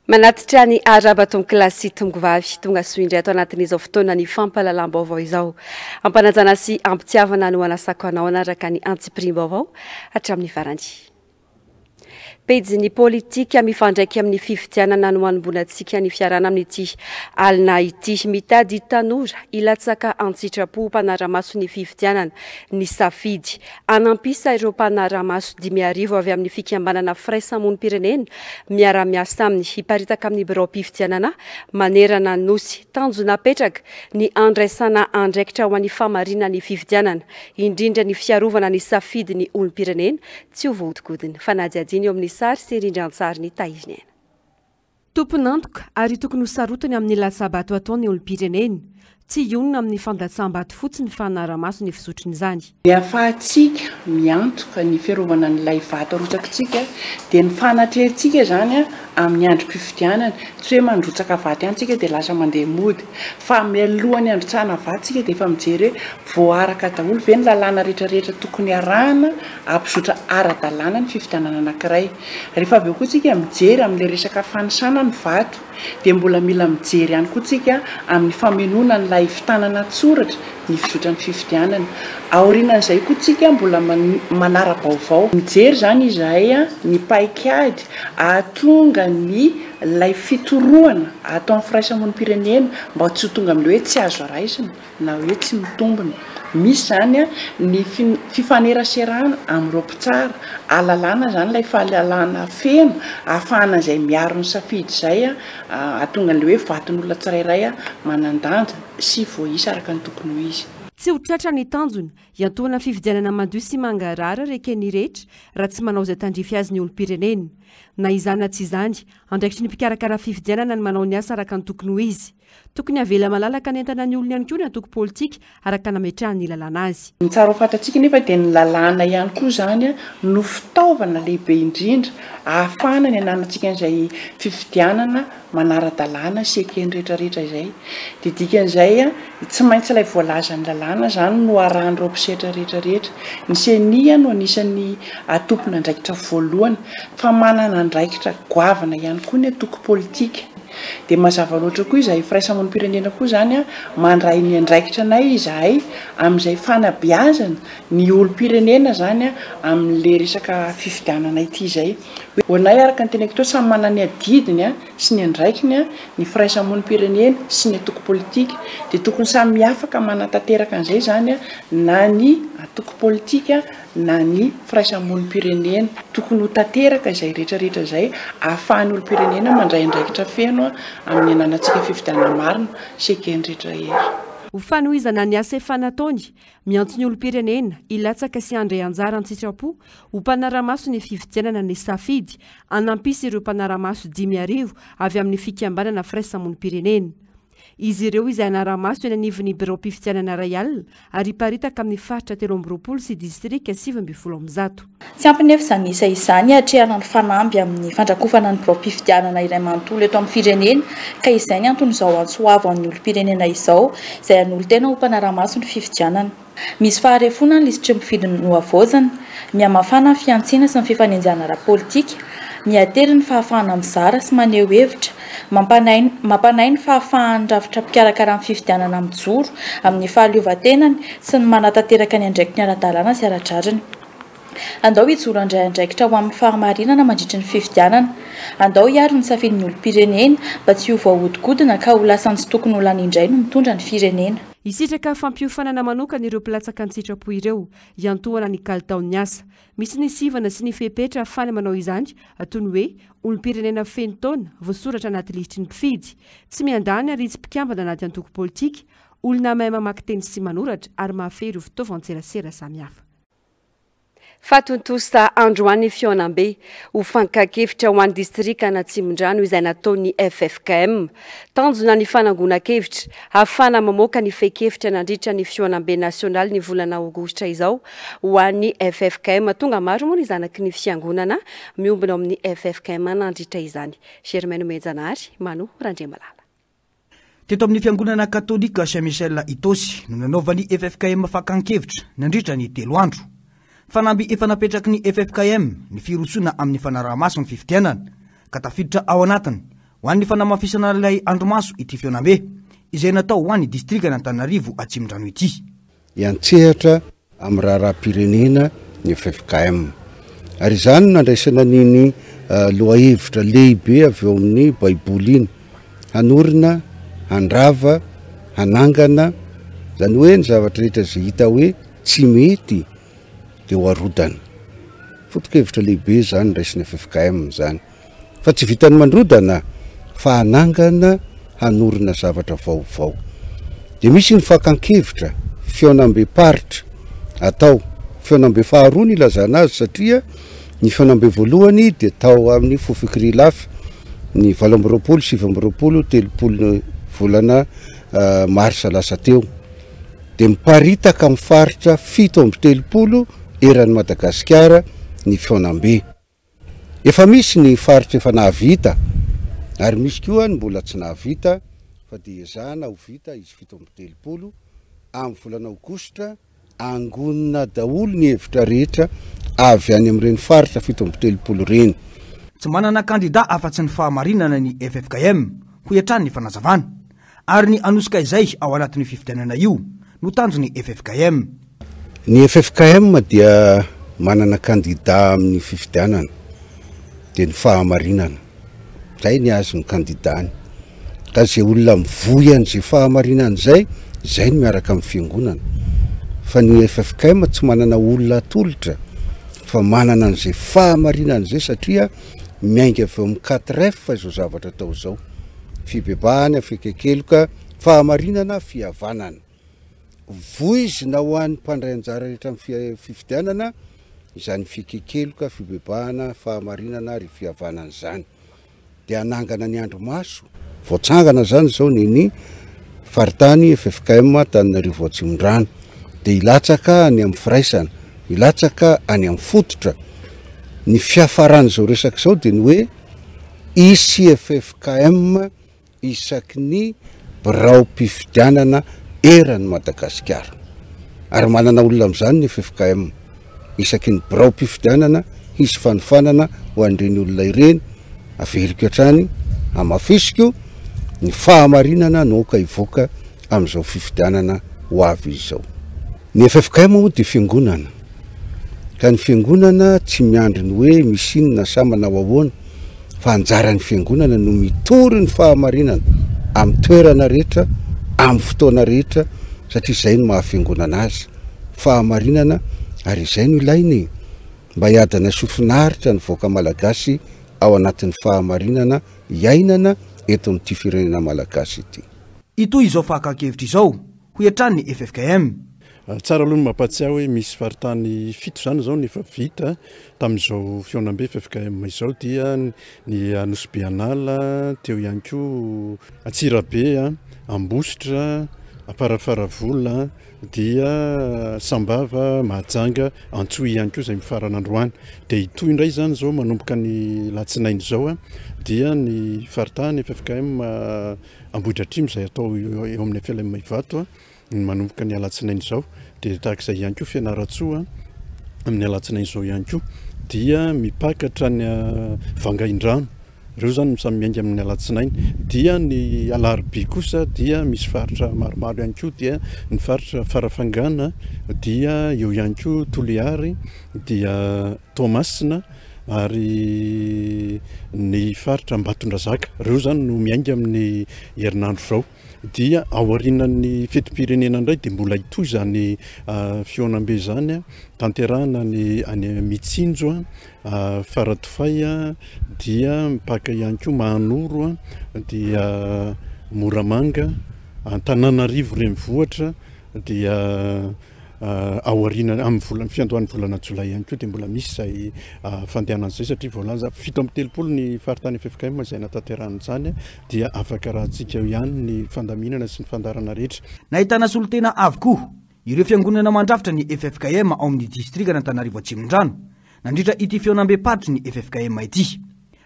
Manatitra ny arahaba tompokolahy sy tompokovavy tonga soa indray ato anatin'izao fotoana ny fampahalalam-baovao izao. Ampanajana sy ampitiavana no anasako anao hanaraka ny antsipiriam-baovao hatramin'ny farany. Pejin'ny politika mifandraika amin'ny fifidianana no hanombohantsika ny fiarahana amin'ity alina ity. Mitady tanora hilatsaka an-tsitrapo ho mpanara-maso ny fifidianana ny safidy. Hanampisa ireo mpanara-maso 5000 avy amin'ny fikambanana firaisamonim-pirenena miara-miasa aminy hiparitaka amin'ny biraom-pifidianana manerana ny Nosy. Tanjona apetraka ny handraisana andraikitra ho an'ny famarinan'ny fifidianana, indrindra ny fiarovana ny safidin'ny olom-pirenena tsy ho voahodinkodina. Fanadihadiana eo amin'ny sary sy rindran-tsarin'i Tahiriniaina. Tompon'antoka ary tokony ho sarotiny amin'ny latsa-bato atao ny olom-pirenena. Tsy hionona amin'ny fandatsaham-bato fotsiny fa hanara-maso ny fizotrin'izany. Ny ahafahantsika miantoka ny fiarovana an'ilay vato arotsakitsika dia ny fanatrehantsika izany amin'ny androm-pifidianana. Tsy hoe mandrotsaka vato ihany tsika dia lasa mandeha mody fa mialohan'ny handrotsahana vato tsika dia efa mijery hoe voaaraka daholo ve ny lalàna rehetrarehetra tokony arahana hampizotra ara-dalàna ny fifidianana anankiray. Rehefa avy eo koa tsika mijery amin'ilay resaka fanisana ny vato dia mbola mila mijery ihany koa tsika amin'ny famenoana an'ilay fitanana an-tsoratra ny fizotran'ny fifidianana. Aorianan'izay koa tsika mbola manara-baovao. Mijery izany izahay ny paikady ahatonga ny ilay fitorohana ataon'ny firaisamonim-pirenena mba tsy ho tonga amin'ilay hoe tsy azo raisina. na hoe tsy mitombina. Misy izany ny fifaneraserana amin'ireo mpitsara, ahalalana izany ilay fahalalana feno ahafahana izay miaro ny safidy izay hahatonga an'ilay hoe vaton'olona tsirairay manan-danja sy voaisa araka ny tokony ho izy. Tsy ho tratra ny tanjona, hiantohana fifidianana madio sy mangarahara reken'ny rehetra raha tsy manao izay tandrify azy ny olom-pirenena. Na izany na tsy izany, andraikitry ny mpikarakara fifidianana ny manao ny asa araka ny tokony ho izy. Tokony havela malalaka hanentana ny olony ihany koa ny antoko politika araka nametrahan'ny lalàna azy. Ny tsara ho fantatsika nefa dia ny lalàna ihany koa izany no fitaovana lehibe indrindra ahafahana ny hananantsika an'izay fifidianana manara-dalàna sy eken'ny rehetra rehetra izay. Dia dikan'izay tsy maintsy ilay voalazan'ny lalàna izany no arahan'ireo mpisehatra rehetra rehetra. Ny ceni no anisan'ny tompon'andraikitra voalohany fa manana andraikitra goavana ihany koa ny antoko politika. Dia mazava loatra koa izahay firaisamonim-pirenena koa izany an, mandray ny andraikitra anay izahay amin'izay fanabeazana ny olom-pirenena izany an, amin'ilay resaka fifidianana ity izay. Ho anay araka ny teneniko teo, samy manana ny adidiny an sy ny andraikiny an, ny firaisamonim-pirenena sy ny antoko politika. Dia tokony samy afaka manatanteraka an'izay izany an, na ny antoko politika na ny firaisamonim-pirenena. Tokony ho tanteraka izay rehetra rehetra izay ahafahan'ny olom-pirenena mandray andraikitra feno amin'ny ananantsika fifidianana marina sy eken'ny rehetra hery. Ho fanohizana ny asa efa nataony, miantso ny olom-pirenena hilatsaka sy handray anjara an-tsitrapo ho mpanara-maso ny fifidianana ny safidy hanampisy ireo mpanara-maso 5000 avy amin'ny fikambanana firaisamonim-pirenena. Izy ireo izay hanara-maso eny anivon'ny biraom-pifidianana iray alina ary hiparitaka amin'ny faritra 23 sy distrika 119. Tsy ampy nefa izany isa izany hiatrehana ny fanamby amin'ny fandrakofana ny biraom-pifidianana iray manontolo eto amin'ny firenena ka izay ny anton'izao antso avo an'ny olom-pirenena izao izay hanolo-tena ho mpanara-maso ny fifidianana. Misy faharefoana ny lisitry ny mpifidy nohavaozina, mihamafana ny fihantsiana sy ny fifanenjehana ara-politika, mihatery ny fahafahana mizara sy maneho hevitra, mampanahy mampanahy ny fahafahan'ny rafitra mpikarakara ny fifidianana mijoro amin'ny fahaleovantenany sy ny manatanteraka ny andraikiny ara-dalàna sy ara-drariny. Andao hijoro handray andraikitra ho amin'ny fahamarinana mandritry ny fifidianana. Andao hiaro ny safidin'ny olom-pirenena mba tsy ho voahodinkodina ka ho lasa ny tsy tokony ho lany indray no mitondra ny firenena. Hisitraka fampiofanana manokana ireo mpilatsaka an-tsitrapo ireo, hiantohana ny kalitaon'ny asa. Misy ny sivana sy ny fepetra ahafahana manao izany, toy ny hoe olom-pirenena feno taona, voasoratra anaty lisitry ny mpifidy, tsy miandany ary tsy mpikambana anaty antoko politika, olona mahay mamaky teny sy manoratra ary mahafehy ireo fitaovan-tserasera samihafa. Fa tontosa androany ny fihaonambe ho fankan-kevitra ho an'ny distrikan'Atsimondrano izay nataon'ny ffkm. Tanjona ny fanangonan-kevitra hahafahana mamoaka ny fehin-kevitra nandritra ny fihaonambe nasionaly ny volana aogositra izao ho an'ny ffkm. Tonga maro moa ny zanaky ny fiangonana miombona ao amin'ny ffkm nandritra izany. Germain Nomenjanahary, Mano Randriamalala. Teto amin'ny fiangonana katolika Saint Michel Itaosy no nanaovan'ny ffkm fakan-kevitra nandritra ny telo andro. Fanamby efa napetraky ny ffkm ny firosoana amin'ny fanaraha-maso ny fifidianana ka tafiditra ao anatiny Ho an'ny fanamafisana ilay andrimaso ity fihaonambe izay natao ho an'ny distrikan'Antananarivo Atsimondrano ity. Hiantsehatra amin'ny raharaham-pirenena ny ffkm. Ary izany no nandraisana an'iny lohahevitra lehibe avy ao amin'ny Baiboly iny, hanorina, handrava, hanangana, izany hoe ny zavatra rehetra izay hita hoe tsy mety dia ho arodana. Foto-kevitra lehibe izany raisin'ny ffkm izany. Fa tsy vitan'ny mandrodana fa hanangana, hanorina zavatra vaovao. Dia misy ny fakan-kevitra, fihaonambe-paritra atao. Fihaonambe faharoa no ilazana azy satria ny fihaonambe voalohany dia tao amin'ny Fofikri Ilafy ny 28, 29, 30 volana marsa lasa teo. Dia miparitaka amin'ny faritra 37 eran'i Madagasikara ny fihaonambe. Efa misy ny faritra efa nahavita ary misy koa ny mbola tsy nahavita fa dia ezahana ho vita izy 37 amin'ny volana aogositra, angonina daholo ny hevitra rehetra avy any amin'ireny faritra 37 ireny. Tsy manana kandida afa-tsy ny fahamarinana ny ffkm, hoy hatrany ny fanazavana. Ary ny hanosika izay ao anatin'io fifidianana io no tanjon'ny ffkm. Ny ffkm dia manana kandida amin'ny fifidianana, dia ny fahamarinana. Izay ny azy ny kandidany. Ka izay olona mivoy an'izay fahamarinana izay, izay no miaraka amin'ny fiangonana. Fa ny ffkm tsy manana olona atolotra fa manana an'izay fahamarinana izay satria miainga avy eo amin'ny quatre F izao zavatra atao izao. Fibebahana, fieken-keloka, fahamarinana, fihavanana. Voizina ho an'ny mpandray anjara rehetra amin'ny fifidianana izany fieken-keloka, fibebahana, fahamarinana ary fihavanana izany. Dia hanangana ny andrimaso. Voatsangana izany izao ny ny faritany ffkm Antananarivo Atsimondrano. Dia hilatsaka any amin'ny firaisana, hilatsaka any amin'ny fototra. Ny fiafaran'izao resaka izao dia ny hoe Hisy ffkm isaky ny biraom-pifidianana eran'i Madagasikara. Ary manana olona amin'izany ny ffkm. Isaky ny biraom-pifidianana hisy fanofanana ho an'ireny olona ireny. Averiko hatrany, hamafisiko, ny fahamarinana no aoka hivoaka amin'izao fifidianana ho avy izao. Ny ffkm moa dia fiangonana, ka ny fiangonana tsy miandry ny hoe misy inona sa manao ahoana, fa anjaran'ny fiangonana no mitory ny fahamarinana amin'ny toerana rehetra, amin'ny fotoana rehetra, satria izay no maha fiangonana azy, fahamarinana, ary izay no ilaina e, mba hiadana sy ho finaritra ny vahoaka malagasy ao anatin'ny fahamarinana iainana eto amin'ity firenena malagasy ity. Hitohy izao fakan-kevitra izao, hoy hatrany ny ffkm. Tsara aloha ny mampahatsiahy hoe misy faritany fito izany izao no efa vita tamin'izao fihaonambe ffkm izao dia ny Anosibe An'ala, teo ihany koa Antsirabe, Ambositra, Amparafaravola, dia Sambava, Mahajanga, Antsohihy ihany koa izay mifarana androany. Dia hitohy indray izany izao manomboka ny alatsinainy izao dia ny faritany ffkm Ambohidratrimo izay atao eo amin'ny FLM Ivato ny manomboka ny alatsinainy izao. Dia tahaka izay ihany koa Fianarantsoa amin'ny alatsinainy izao ihany koa dia mipaka hatrany Vangaindrano. Ireo izany no samy miainga amin'ny alatsinainy. Dia ny alarobia kosa dia misy faritra maromaro ihany koa dia ny faritra Farafangana dia eo ihany koa Toliary dia Toamasina ary ny faritra Ambatondrazaka. Ireo izany no miainga amin'ny herinandro izao. Dia aorianan'ny fetim-pirenena indray dia mbola hitohy izany fihaonambe izany, tanterahina ny any Mitsinjo, Faradofay, dia mipaka ihany koa Mahanoro, dia Moramanga, Antananarivo renivohitra, dia aoriana amin'ny volana fiandohan'ny volana jolay ihany koa dia mbola misy izay fandehanana izay satria voalaza 37 ny faritany ffkm izay natanterahana izany dia afaka rahantsika eo ihany ny fandaminana sy ny fandaharana rehetra. Nahitana solontena avokoa ireo fiangonana mandrafitra ny ffkm ao amin'ny distrikan'Antananarivo Atsimondrano nandritra ity fihaonambem-paritry ny ffkm ity.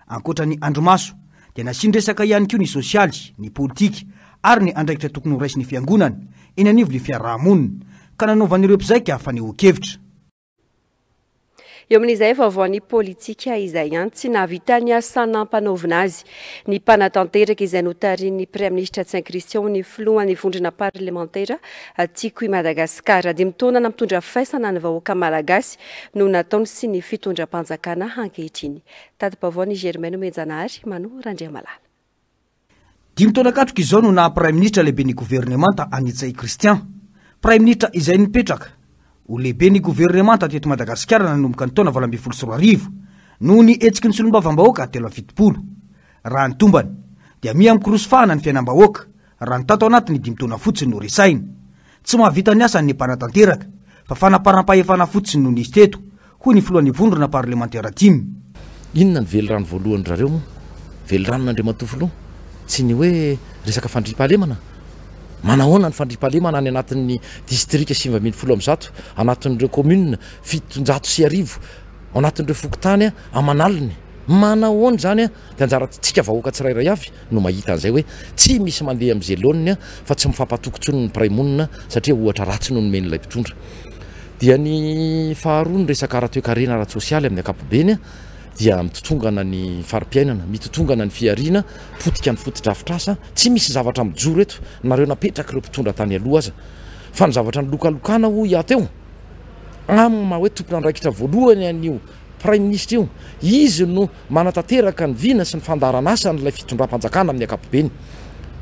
Ankoatra ny andrimaso dia nasian-dresaka ihany koa ny sosialy, ny politika ary ny andraikitra tokony horaisin'ny fiangonana eny anivon'ny fiaraha-monina ka nanaovan'ireo mpizaika fanehoan-kevitra. Eo amin'izay vaovaon'ny politika izay ihany, tsy nahavita ny asa nampanaovina azy ny mpanatanteraka izay notarihin'ny Praiminisitra Ntsay Christian ny filohan'ny vondrona parlemantera Tiako i Madagasikara. Dimy taona nampitondra faisana ny vahoaka malagasy no nataony sy ny fitondram-panjakana ankehitriny. Tati-baovao ny Germaine Omenjanahary, Mano Randriamalala. Dimy taona katroka izao no naha Praiminisitra lehiben'ny governemanta an'i Ntsay Christian. Praiminisitra izay nipetraka ho lehiben'ny governemanta teto Madagasikara nanomboka ny taona 2018 noho ny hetsiky ny solombavambahoaka 73. Raha ny tombany dia miha mikorosy fahana ny fiainam-bahoaka raha ny tato anatin'ny dimy taona fotsiny no resahina. Tsy mahavita ny asany ny mpanatanteraka fa fanaparam-pahefana fotsiny no nisy teto, hoy ny filohan'ny vondrona parlemantera tim. Inona ny velirano voalohan-dry zareo moa? Veliranon'Andriamatoa Filoha? Tsy ny hoe resaka fandriampahalemana? Manahoana ny fandriampahalemana any anatin'ny distrika 119, anatin'ireo commune 1700, ao anatin'ireo fokontany aman'aliny? Manahoana izany? Dia anjarantsika vahoaka tsirairay avy no mahita an'izay hoe tsy misy mandeha amin'izay laoniny fa tsy mifampatoky intsony ny mpiray monina satria ohatra ratsy no nomen'ilay mpitondra. Dia ny faharoa ny resaka ara-toekarena ara-tsosialy amin'ny ankapobeny dia mitotongana ny fari-piainana, mitotongana ny fihariana, potika ny fotodrafitrasa, tsy misy zavatra mijoro eto nareo napetrak'ireo mpitondra tany aloha aza. Fa ny zavatra nilokalokana hoy aho teo, amin'ny maha hoe tompon'andraikitra voalohany an'io Praiminisitra io, izy no manatanteraka ny vina sy ny fandaharan'asan'ilay fitondram-panjakana amin'ny ankapobeny.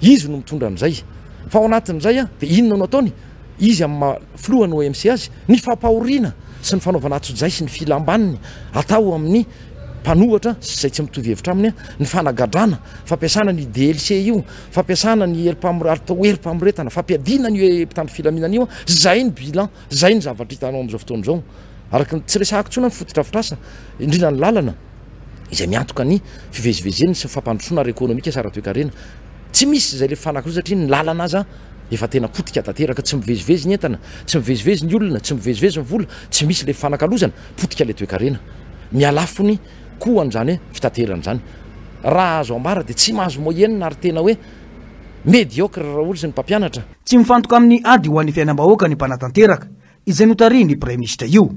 Izy no mitondra an'izay. Fa ao anatin'izay dia inona no ataony? Izy amin'ny maha filohan'ny OMC azy, ny fampahoriana sy ny fanaovana antsojay sy ny filam-baniny atao amin'ny mpanohatra sy izay tsy mitovy hevitra aminy, ny fanagadrana, fampiasana an'io DLC io, fampiasana ny herim-pamore- atao herim-pamoretana, fampiadiana an'io mpitandro filaminana io, izay ny bilan, izay ny zavatra hitanao amin'izao fotoana izao. Araka ny tsy resahako intsony ny fotodrafitrasa, indrindra ny lalana izay miantoka ny fivezivezena sy ny fampandrosoana ara-ekonomika sy ara-toekarena. Tsy misy izay le fanakosa satria ny lalana aza efa tena potika tanteraka, tsy mivezivezy ny entana, tsy mivezivezy ny olona, tsy mivezivezy ny vola, tsy misy le fanakalozana, potika le toekarena. Mihalafo ny koa an'izany hoe fitaterana izany. Raha azo ambara dia tsy mahazo moyenne ary tena hoe mediocre raha sy ny mpampianatra. Tsy mifantoka amin'ny ady ho an'ny fiainam-bahoaka ny mpanatanteraka, izay notarihin'ny Praiminisitra io,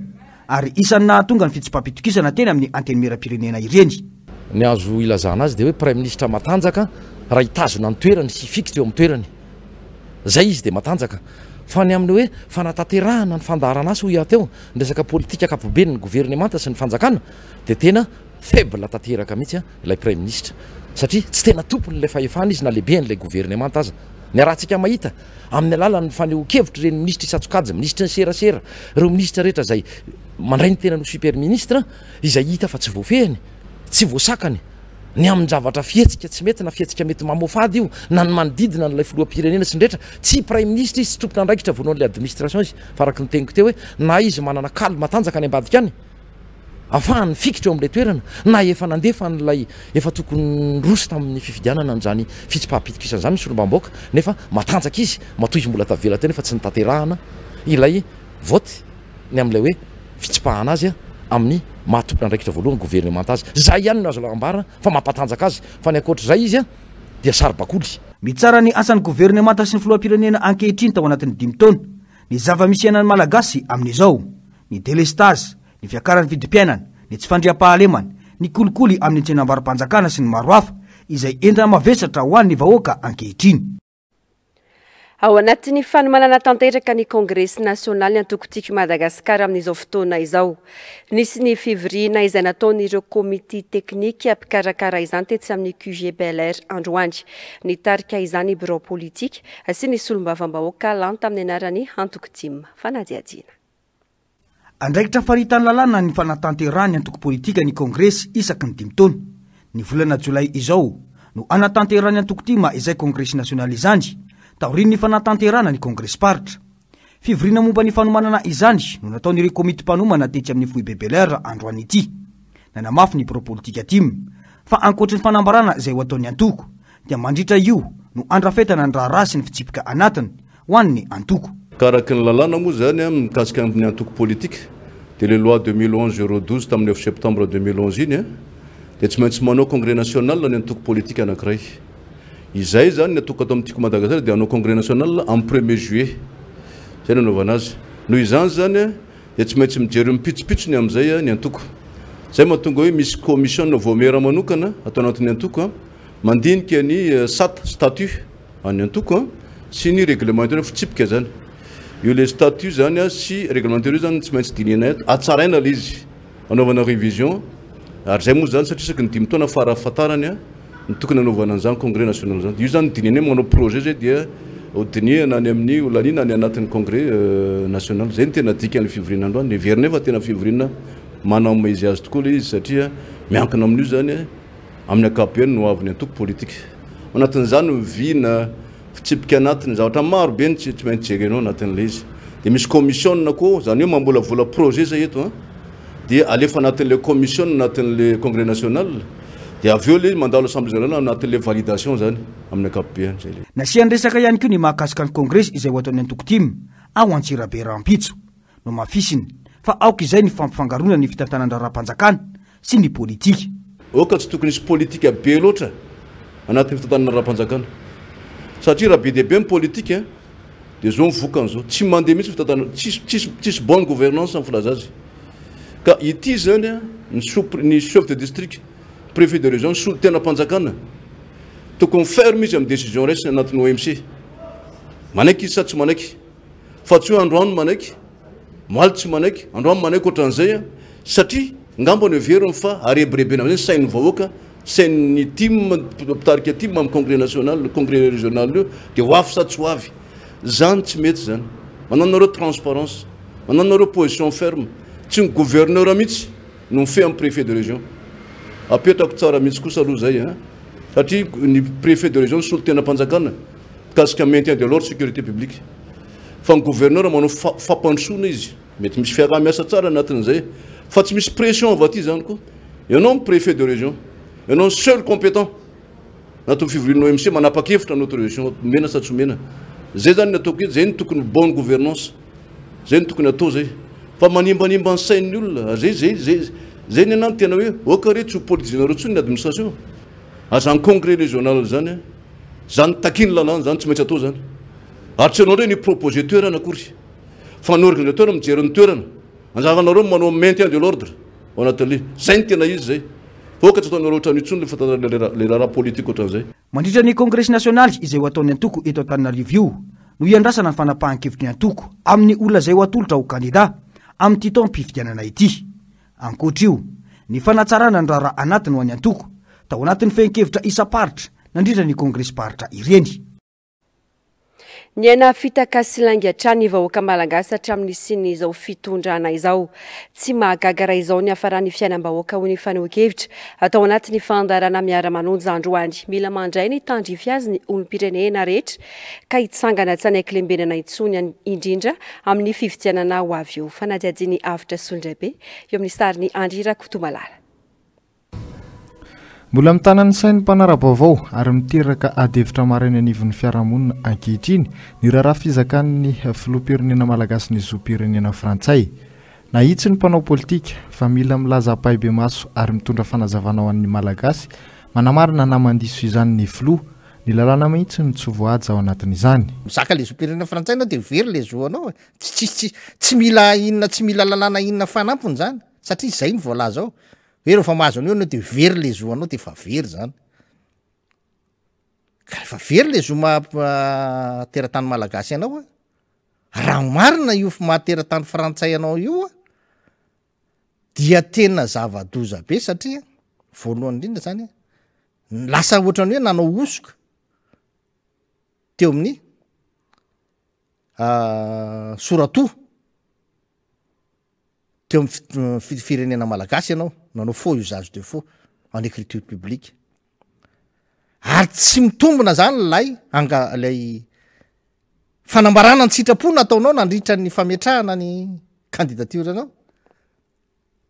ary isan'ny nahatonga ny fitsipaham-pitokisana teny amin'ny Antenimierampirenena ireny. Ny azo ilazana azy dia hoe Praiminisitra matanjaka raha hitazona ny toerany sy hifikitra eo amin'ny toerany. Izay izy dia matanjaka. Fa ny amin'ny hoe fanatanterahana ny fandaharan'asa hoy aho teo, ny resaka politika ankapobeny ny governemanta sy ny fanjakana dia tena faible tanteraka mihitsy ilay Praiminisitra. Satria tsy tena tompon'ilay fahefana izy na lehiben'ilay governemanta aza. Niarahantsika mahita amin'ny alalan'ny fanehoan-kevitr'ireny minisitra isan-tsokajiny, minisitry ny serasera, ireo minisitra rehetra izay mandray ny tenany ho super ministre, izay hita fa tsy voafehiny, tsy voasakany, ny amin-javatra fihetsika tsy mety na fihetsika mety mamoafady io, na ny manodidina an'ilay filoham-pirenena sy ny rehetra, tsy praiminisitra izy, tsy tompon'andraikitra voalohan'ilay administration izy, fa araka ny teniko teo hoe na izy manana kaly matanjaka any ambadika any, Afahany mifikitra eo amin'ilay toerana na efa nandefa an'ilay efa tokony niroso tamin'ny fifidianana an'izany fitsipaham-pitokisana izany ny solombavambahoaka nefa matanjaka izy matoa izy mbola tavela teo nefa tsy notanterahana ilay vote ny amin'ilay hoe fitsipahana azy amin'ny maha tompon'andraikitra voalohany governemanta azy. Izay ihany no azo ambara fa mampatanjaka azy fa ny ankoatr'izay izy dia saribakoly. Mitsara ny asan'ny governemanta sy ny filoham-pirenena ankehitriny tao anatin'ny dimy taona ny zava-misy iainan'ny Malagasy amin'izao, ny delestazy, ny fiakaran'ny vidim-piainana, ny tsy fandriampahalemana, ny kolikoly amin'ny tsenambaro-panjakana sy ny maro hafa, izay entana mavesatra ho an'ny vahoaka ankehitriny. Ao anatin'ny fanomanana tanteraka ny kongresy nasionaly antoko Tiako Madagasikara amin'izao fotoana izao. Nisy ny fivoriana izay nataon'ireo komity teknika mpikarakara izany tetsy amin'ny QG Bel Air androany. Nitarika izany birao politika sy ny solombavambahoaka lany tamin'ny anaran'ny antoko tim. Fanadihadiana. Andraikitra faritan'ny lalàna ny fanatanterahan'ny antoko politika ny kongresy isaky ny dimy taona. Ny volana jolay izao no hanatanterahan'ny antoko tim izay kongresy nasionaly izany, taorian'ny fanatanterahana ny kongresim-paritra. Fivoriana momba ny fanomanana izany no nataon'ireo komity mpanomana tetsy amin'ny foibe Bel Air androany ity. Nanamafy ny birao politika tim fa ankoatry ny fanambarana izay ho ataon'ny antoko dia mandritra io no andrafetana ny raharaha sy ny fitsipika anatiny ho an'ny antoko. Ka araka ny lalàna moa izany mikasika ny antoko politika dia le loi 2011 012 tamin'ny 9 septembre 2011 iny dia tsy maintsy manao congrès national ny antoko politika anankiray. Izay izany ny antoko ato amin'ny Tiako Madagasikara dia hanao congrès national amin'ny premier juillet. Izay no anaovana azy. Noho izany izany. Dia tsy maintsy mijery ny pitsopitsony amin'izay ny antoko. Izay mahatonga hoe misy commission vaomiera manokana ato anatin'ny antoko mandinika ny sata, statut, an'ny antoko sy ny règlement intérieur, fitsipika izany. Io ilay statut izany sy règlement intérieur izany tsy maintsy dinihina eto, hatsaraina ilay izy, anaovana révision, ary izay moa izany satria isaky ny dimy taona farafahatarany no tokony hanaovana an'izany congrès national izany. Io izany dinihina hoe manao projet izay dia ho dinihina any amin'ny ho laniana any anatin'ny congrès national. Izay no tena dikan'ilay fivoriana androany. Heverina fa tena fivoriana manana ny maha izy azy tokoa ilay izy satria miankina amin'io izany amin'ny ankapobeny no avin'ny antoko politika. Ao anatin'izany ny vina, fitsipika anatiny, zavatra maro be no tsy maintsy jerenao anatin'ilay izy. Dia misy commission koa, izany hoe mamolavola projet izay eto an, dia alefa anatin'ilay commission anatin'ilay congrès national, dia avy eo ilay izy mandalo assemblée générale anatin'ilay validation izany amin'ny ankapobeny. Izay ilay. Nasiany resaka ihany koa ny mahakasika ny kongresy izay ho ataon'ny antoko tim ao Antsirabe rahampitso. Nohamafisiny fa aoka izay ny fampifangaroana ny fitantanan-draharaham-panjakana sy ny politika. Aoka tsy tokony hisy politika be loatra anatin'ny fitantanana raharaham-panjakana satria raha be dia be ny politika dia izao ny vokany izao, tsy mandeha mihitsy ny fitantanana, tsisy tsisy tsisy bonne gouvernance ny filaza azy. Ka ity izany ny sous ny chef de district, préfet de région, ny solontenam-panjakana tokony ferme izy amin'ny décision raisiny anatin'ny OMC. Manaiky izy sa tsy manaiky? Fa tsy hoe androany manaiky, omaly tsy manaiky, androany manaiky ohatran'izay an, satria ngamba noheveriny fa harebirebena amin'izay ny sain'ny vahoaka, sain'ny tim, mpitarika tim amin'ny congrès national, congrès régional io, dia ho avy sa tsy ho avy. Zany tsy mety zany. Manao nareo transparence, manao nareo position ferme, tsy ny gouverneur mihitsy no mifehy amin'ny préfet de région. Apetrako tsara mihitsy kosa aloha zay an, satria ny préfet de région solontenam-panjakana. Mikasika maintien de l'ordre sécurité publique fa ny gouverneur manao fampandrosoana izy mety misy fiaraha-miasa tsara anatin'izay fa tsy misy pression avy aty zany koa ianao ny préfet de région ianao ny seul compétent anatin'ny fivorian'ny OMC manapa-kevitra ny autorisation omena sa tsy omena zay zany ny ataoko hoe zay ny tokony bonne gouvernance zay ny tokony atao zay fa manimbanimba ny sain'ny olona zay zay zay zay ny anah tena hoe oka re tsy ho politiser-nareo intsony ny administration aza ny congrès régional zany Zany takian'ny lalàna zany tsy maintsy atao zany. Ary tsy ianao ndray no hi-proposer toerana akory. Fa ny organisateur mijery ny toerana. Anjaranareo ny manao maintien de l'ordre ao anatin'ilay. Zay no tena izy zay. Fa aoka tsy ataonareo ohatran'io intsony le fatantarana le raharaha politique ohatran'izay. Mandritra ny kongresy nasionaly izay ho ataon'ny antoko eto Antananarivo io no hiandrasana ny fanapahan-kevitry ny antoko amin'ny olona izay ho atolotra ho kandida amin'ity taom-pifidianana ity. Ankoatra io, ny fanatsarana ny raharaha anatiny ho an'ny antoko, tao anatin'ny fehin-kevitra isam-paritra nandritra ny kongresim-paritra ireny. Niaina fitaka sy lainga hatrany ny vahoaka malagasy hatramin'ny nisian'izao fitondrana izao. Tsy mahagaga raha izao niafaran'ny fiainam-bahoaka hoy ny fanehoan-kevitra atao anatin'ny fandaharana Miara-manonja androany. Mila mandray ny tandrify azy ny olom-pirenena rehetra ka hitsangana tsy hanaiky lembenana intsony indrindra amin'ny fifidianana ho avy eo. Fanadihadian'i Avotra Solondraibe eo amin'ny sarin'i Andry Rakotomalala. Mbola mitana ny sain'ny mpanara-baovao ary miteraka adihevitra maro eny anivon'ny fiarahamonina ankehitriny ny raharaha fizakan'ny filoham-pirenena malagasy ny zom-pirenena frantsay. Nahitsy ny mpanao politika fa mila milaza ampahibemaso ary mitondra fanazavana ho an'ny Malagasy manamarina na mandiso izany ny filoha Ny lalàna mihitsy no tsy voahaja ao anatin'izany. Mizaka le zom-pirenena frantsay enao de very le zo anao e! Tsy tsisy tsy tsy mila inona tsy mila lalàna inona fanampiny zany satria zay no voalaza ao hoe rehefa mahazo an'io enao de very le zo anao de efa very zany. Ka rehefa very le zo maha teratany malagasy anao a, raha marina io maha teratany frantsay anao io a, dia tena zava-doza be satria voalohany indrindra zany a, Lasa ohatran'ny hoe nanao hosoka teo amin'ny soratoa teo amin'ny firenena malagasy ianao, nanao faux usage de faux en écriture publique. Ary tsy mitombina zany ilay anga- ilay fanambarana an-tsitrapo nataonao nandritra ny fametrahana ny candidature anao.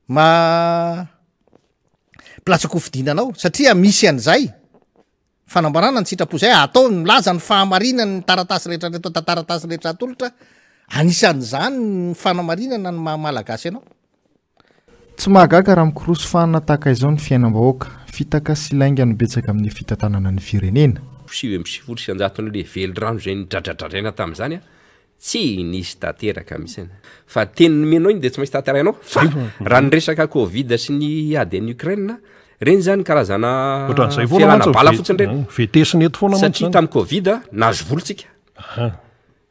Ma mpilatsa-kofidina anao satria misy an'izay fanambarana ny sitrapo izay atao milaza ny fahamarinany ny taratasy rehetra rehetra taratasy rehetra atolotra anisan'izany ny fanamarinana ny maha malagasy anao. Tsy mahagaga raha mikorosy fahana tahaka izao ny fiainam-bahoaka. Fitaka sy lainga no betsaka amin'ny fitantanana ny firenena. 199 an'ilay velirano izay nodradradradraina tamin'izany. Tsy nisy tanteraka mihitsy. Fa teny nomenao iny de tsy maintsy tanterahinao. Fa raha ny resaka covid sy ny ady any Ukraine, reny zany karazana Ohatran'izay foana fialana mantsy bala ve- fotsiny reny. Vetesina eto foana mantsy Satria zany. tamin'ny covid nahazo vola tsika.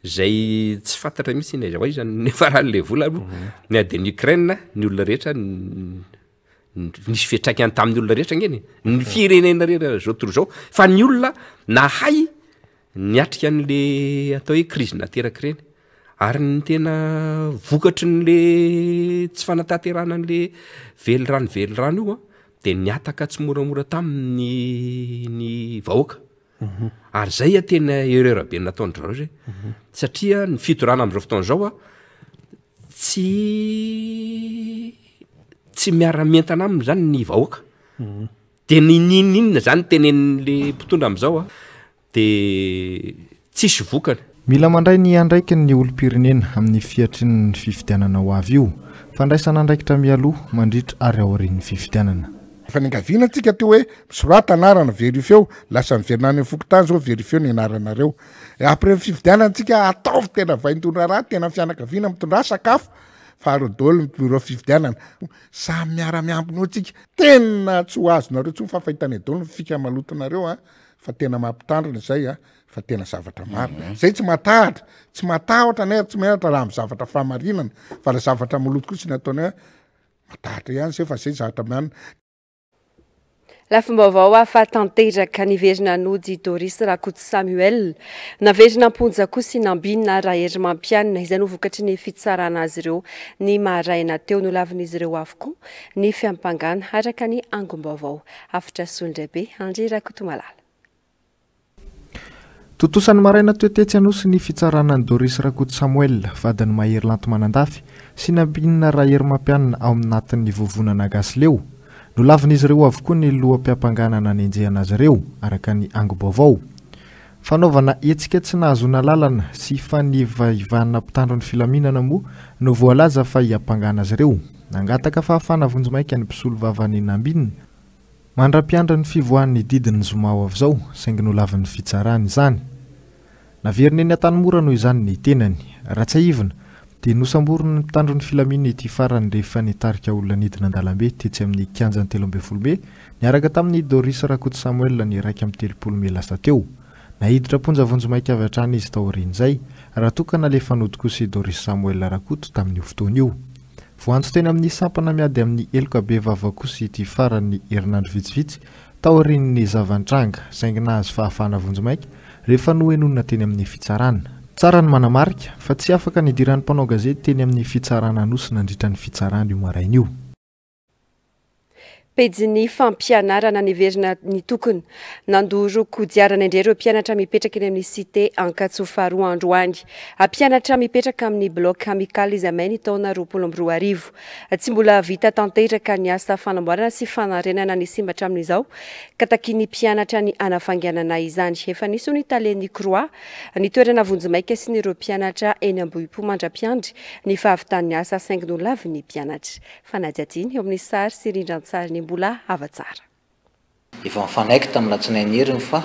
Zay tsy fantatra mihitsy na aiza ho aiza ny niafaran'le vola aloha. Ny ady any Ukraine, ny olona rehetra nisy fiantraikany tamin'ny olona rehetra angeny e. Ny firenena rehetra zao tontolo izao. Fa ny olona nahay niatrika an'le atao hoe crise nateraky ireny, ary ny tena vokatry n'le tsy fanatanterahana an'le velirano velirano io an, de nihataka tsimoramora taminy ny vahoaka, ary zay a tena erreur be nataon-dry zareo zay, satria ny fitondrana am'zao fotoana zao an, tsy tsy miara-mientana aminy zany ny vahoaka, de n'inon'inona zany tenenin'le mpitondra am'zao an, de tsisy vokany. Mila mandray ny andraikiny ny olom-pirenena amin'ny fiatriny ny fifidianana ho avy io. Fandraisana andraikitra mialoha, mandritra ary aorian'ny fifidianana. Efa niangaviana antsika teo hoe misorata anarana, verifieo, lasa miverina any amin'ny fokontany zao verifieo ny anaranareo. Après ny fifidianana antsika ataovy tena vaindohan-draharaha, tena fianakaviana mitondrà sakafo fa aro daholo ny bureau fifidianana. Samy miara-miambina eo tsika. Tena tsy ho azonareo intsony fa fahitana eo daholo ny fika malotonareo a. Fa tena mampitandrina izay a, fa tena zavatra marina. Mhm. Zay tsy matahotra, tsy matahotra anay ary tsy menatra raha amin'ny zavatra fahamarinana, fa raha zavatra maloto kosa ny ataonay a, matahotra ihany zay fa zay zavatra mianina. Lafim-baovao hafa tanteraka, niverina nody Doris Rakoto Samuel. Naverina am-ponja kosa i Nambinina Raherimampianina, izay no vokatry ny fitsarana azy ireo ny maraina teo. Nolavin'izy ireo avokoa ny fiampangana, araka ny angom-baovao. Hafatra Solondraibe, Andry Rakotomalala. Tontosa ny maraina teo tetsy Anosy ny fitsarana an'i Doris Rakoto Samuel, vadin'i Mahery Lanto Manandafy, sy Nambinina Raherimampianina ao anatin'ny vovonana Gasileo. Nolavin'izy ireo avokoa ny loham-piampangana nanenjehana azy ireo, araka ny angom-baovao. Fanaovana hetsika tsy nahazoana alalana sy fanivaivana mpitandro ny filaminana moa no voalaza fa hiampangana azy ireo. Nangataka fahafahana vonjimaika ny mpisolovavan'i Nambinina, mandra-piandry ny fivoahan'ny didin'ny zoma ho avy izao, saingy nolavin'ny fitsarana izany. Naverina eny Antanimora noho izany ny tenany. Raha tsiahivina, dia nosamborin'ny mpitandro ny filaminana ity farany rehefa nitarika olona nidina an-dalambe tetsy amin'ny kianjan'ny 13 mey niaraka tamin'i Doris Rakoto Samuel ny 31 mey lasa teo. Naiditra am-ponja vonjimaika avy hatrany izy taorian'izay, raha toa ka nalefa nody kosa i Doris Samuel Rakoto tamin'io fotoana io. Voantso teny amin'ny sampana miady amin'ny heloka bevava kosa ity farany herinandro vitsivitsy taorian'ny zava-nitranga, saingy nahazo fahafahana vonjimaika rehefa nohenoina teny amin'ny fitsarana. Tsara ny manamarika fa tsy afaka nidiran'ny mpanao gazety teny amin'ny fitsarana Anosy nandritra ny fitsarana io maraina io. Pejin'ny fampianarana niverina nitokona. Nandoro kodiarana indray ireo mpianatra mipetraka eny amin'ny Cité Ankatso faharoa androany. Mpianatra mipetraka amin'ny Bloc Amical izay may ny taona 2020. Tsy mbola vita tanteraka ny asa fanamboarana sy fanarenana ny simba hatramin'izao ka takian'ny mpianatra ny hanafainganana izany. Efa nisy hoy ny talen'ny Croix ny toerana vonjimaika sy ny ireo mpianatra eny Ambohipo mandra-piandry ny fahavitan'ny asa saingy nolavin'ny mpianatra. Fanadihadiana eo amin'ny sary sy rindran-tsarin'i Mbola Havatsara. Efa nifanaiky tamin'ny latsinainy heriny fa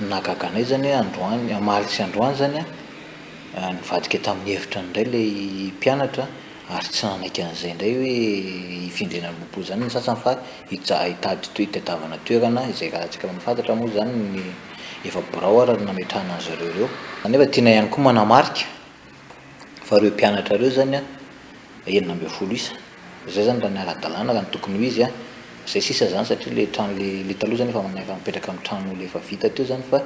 ny nahagaga anay zany hoe androany, omaly sy androany zany an, nivadika tamin'ny hevitra indray ilay mpianatra ary tsy nanaiky an'izay indray hoe hifindra eny Ambohipo izany ny sasany fa hitady hitadiavana toerana izay raha antsika mahafantatra moa izany ny efa birao ara no nametrahana an-dry zareo ireo. Nefa tiana ihany koa manamarika fa ireo mpianatra ireo izany an, 16 isa. Izay izany raha ny ara-dalàna, raha ny tokony ho izy an, izay sisa izany satria ilay trano ilay ilay taloha izany efa efa mipetraka amin'ny trano ilay efa vita teo izany fa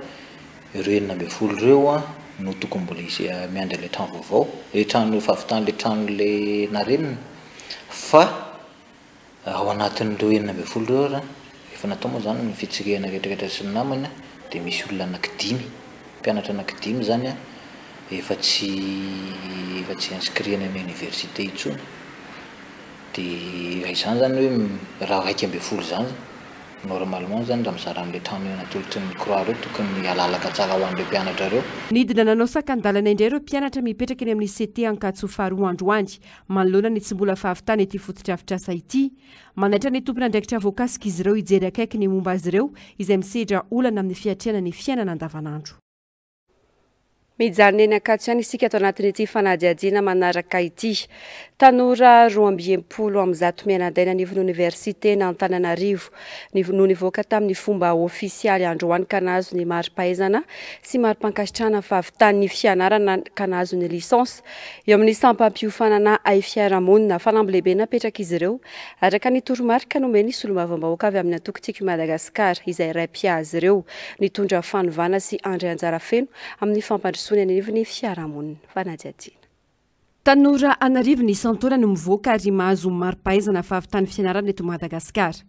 ireo 16 ireo an no tokony mbola hisy miandry an'ilay trano vaovao, ilay trano fahavitan'ilay trano ilay narenina fa Ao anatin'ireo 16 ireo ary, efa natao moa izany ny fitsirihana rehetrarehetra sy ny namany dia misy olona anaky dimy, mpianatra anaky dimy izany efa tsy efa tsy inscrit any amin'ny université intsony. Dia raha izany izany hoe raha 11 izany normalement izany raha mizara amin'ilay trano natolotry ny croix ireo tokony halalaka tsara ho an'ireo mpianatra ireo. Nidina nanao sakan-dalana indray ireo mpianatra mipetraka eny amin'ny CT Ankatso faharoa androany. Manoloana ny tsy mbola fahavitana ity fotodrafitrasa ity, manaitra ny tompon'andraikitra voakasika izy ireo hijery akaiky ny momba azy ireo izay misedra olana amin'ny fiatrehana ny fiainana andavanandro. Mijanona eny Ankatso ihany isika ato anatin'ity fanadihadiana manaraka ity. Tanora 162 mianadahy anivon'ny oniversiten'Antananarivo no nivoaka tamin'ny fomba ofisialy androany ka nahazo ny mari-pahaizana sy mari-pankasitrahana fahavitan'ny fianarana ka nahazo ny licence eo amin'ny sampam-piofanana haifiarahamonina. Fanamby lehibe napetrak'izy ireo araka ny toromarika nomen'ny solombavambahoaka avy amin'ny antoko Tiako i Madagasikara izay iray mpiahy azy ireo nitondra fanovana sy handray anjara feno amin'ny fampandrosoana eny anivon'ny fiarahamonina. Fanadihadiana. Tanora an'arivony isan-taona no mivoaka ary mahazo mari-pahaizana fahavitan'ny fianarana eto Madagasikara.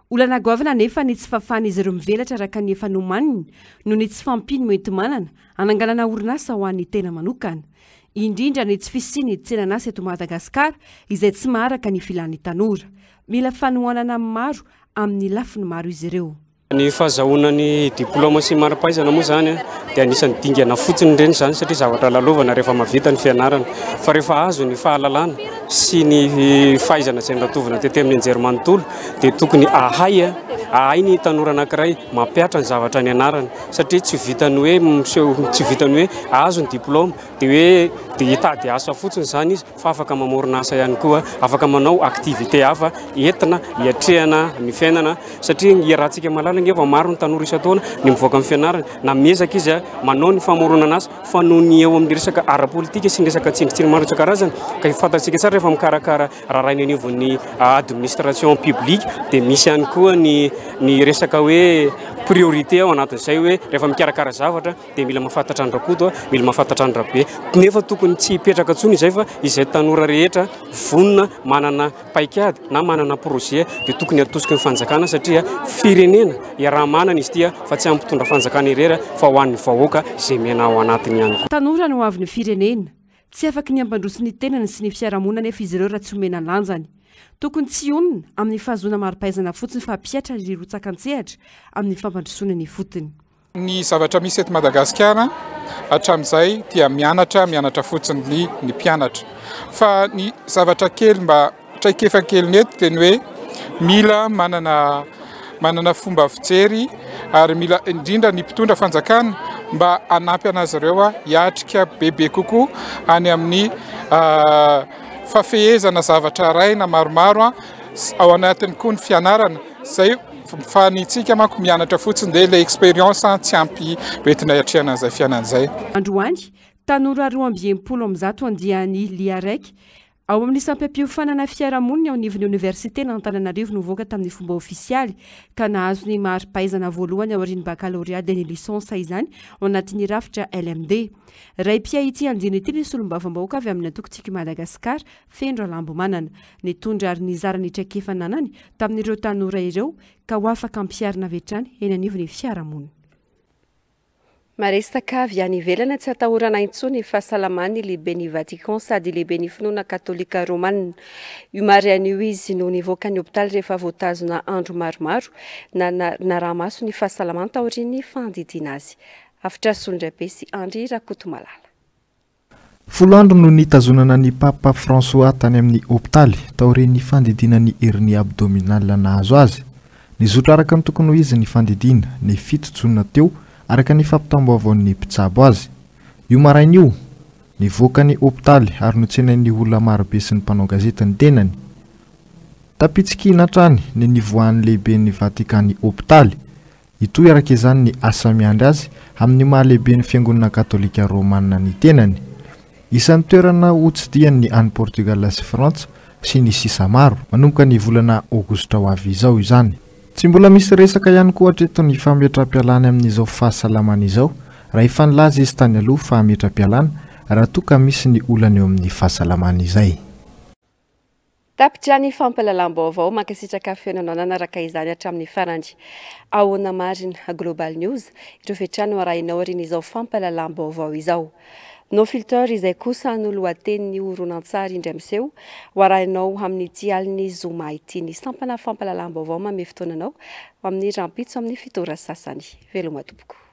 Olana goavana anefa ny tsy fahafahan'izy ireo mivelatra araka ny efa nomaniny noho ny tsy fahampian'ny hoenti-manana hananganana orinasa ho an'ny tena manokana. Indrindra ny tsy fisian'ny tsenan'asa eto Madagasikara izay tsy maharaka ny filan'ny tanora. Mila fanohanana maro amin'ny lafiny maro izy ireo. Ny fahazahoana ny diplaoma sy mari-pahaizana moa izany dia anisan'ny dingana fotsiny ireny izany satria zavatra lalovana rehefa mahavita ny fianarana. Fa rehefa azo ny fahalalana sy ny fahaizana izay noratovina tety amin'ny anjerimanontolo dia tokony ahay ahay ny tanora anankiray mampihatra ny zavatra nianarany satria tsy vitan'ny hoe miseho tsy vitan'ny hoe azo ny diplaoma dia hoe dia hitady asa fotsiny izany izy fa afaka mamorona asa ihany koa, afaka manao activité hafa entina hiatrehana ny fiainana satria iarahantsika mahalala ange fa maro ny tanora isan-taona ny mivoaka amin'ny fianarana na miezaka izy manao ny famoronana asa fa noho ny eo amin'ny resaka ara-politika sy ny resaka tsindritsindry maro isan-karazany ka fantatsika tsara rehefa mikarakara raharaha eny anivon'ny administration publique dia misy ihany koa ny ny resaka hoe priorité ao anatin'izay hoe rehefa mikarakara zavatra dia mila mahafantatra an-dRakoto, mila mahafantatra an-dRabe. Nefa tokony tsy hipetraka intsony izay fa izay tanora rehetra vonona manana paikady na manana projet dia tokony hatosiky ny fanjakana satria firenena iaraha-manana izy ity fa tsy amin'ny mpitondra fanjakana irery fa ho an'ny vahoaka izay miaina ao anatiny ihany koa. Tanora no hoavin'ny firenena. Tsy afaky ny hampandroso ny tenany sy ny fiarahamonina anefa izy ireo raha tsy omena lanjany. Tokony tsy hionona amin'ny fahazoana mari-pahaizana fotsiny fa hampiatra ary hirotsaka an-tsehatra amin'ny fampandrosoana ny ifotony. Ny zavatra misy eto Madagasikara hatramin'izay dia mianatra mianatra fotsiny ny ny mpianatra. Fa ny zavatra kely mba traikefa keliny eto dia ny hoe mila manana manana fomba fijery ary mila indrindra ny mpitondra fanjakana mba hanampy anazy ireo hiatrika bebe kokoa any amin'ny fafehezana zavatra iray na maromaro ao anatiny koa ny fianarana izay Fa ny tsika manko mianatra fotsiny dia ilay expérience tsy ampy hoentina hiatrehana an'izay fiainana izay. Androany, tanora 162 andiany Liarec, ao amin'ny sampam-piofanana fiarahamonina eo anivon'ny Oniversiten'Antananarivo no voaka tamin'ny fomba ofisialy ka nahazo ny mari-pahaizana voalohany aorian'ny bakalorea dia ny licence izany ao anatin'ny rafitra LMD. Ray mpiahy ity andiany ity ny solombavambahoaka avy amin'ny antoko Tiako i Madagasikara, Feno Ralambomanana. Nitondra ary nizara ny traikefa ananany tamin'ireo tanora ireo ka ho afaka ampiharina avy hatrany eny anivon'ny fiarahamonina. Maresaka avy any ivelany tsy atahorana intsony ny fahasalaman'ny lehiben'ny Vatican sady lehiben'ny finoana katolika romana. Io maraina io izy no nivoaka ny hopitaly rehefa voatazona andro maromaro naraha-maso ny fahasalamany taorian'ny fandidiana azy. Avotra Solondraibe sy Andry Rakotomalala. Folo andro no nitazonana ny Papa François tany amin'ny hopitaly, taorian'ny fandidiana ny hernie abdominale nahazo azy. Nizotra araka ny tokony ho izy ny fandidiana, ny fito jona teo, araka ny fampitam-baovaon'ny mpitsabo azy. Io maraina io, nivoaka ny hopitaly ary notsenain'ny olona marobe sy ny mpanao gazety ny tenany. Tapitsikiana hatrany ny nivoahan'ny lehiben'ny Vatican ny hopitaly. Hitohy araka izany ny asa miandry azy amin'ny maha lehiben'ny Fiangonana Katolika Romana ny tenany. Isan'ny toerana hotsidihany ny any Portugal sy Frantsa sy ny sisa maro. Manomboka ny volana aogositra ho avy izao izany. Tsy mbola misy resaka ihany koa hatreto ny fametram-pialany amin'izao fahasalamany izao raha efa nilaza izy tany aloha fa hametra-pialana raha toa ka misy ny olana eo amin'ny fahasalamany izay. Tapitra ny fampahalalam-baovao, mankasitraka feno anao nanaraka izany hatramin'ny farany. Ahoana marina? Global News, ireo fetrano no arahinao aorian'izao fampahalalam-baovao izao. No Filter izay kosa no lohatenin'ny horonantsary indray miseho ho arahinao amin'ity alin'ny zoma ity. Ny sampana fampahalalam-baovao manome fotoana anao ho amin'ny rahampitso amin'ny fito ora sasany. Veloma tompoko.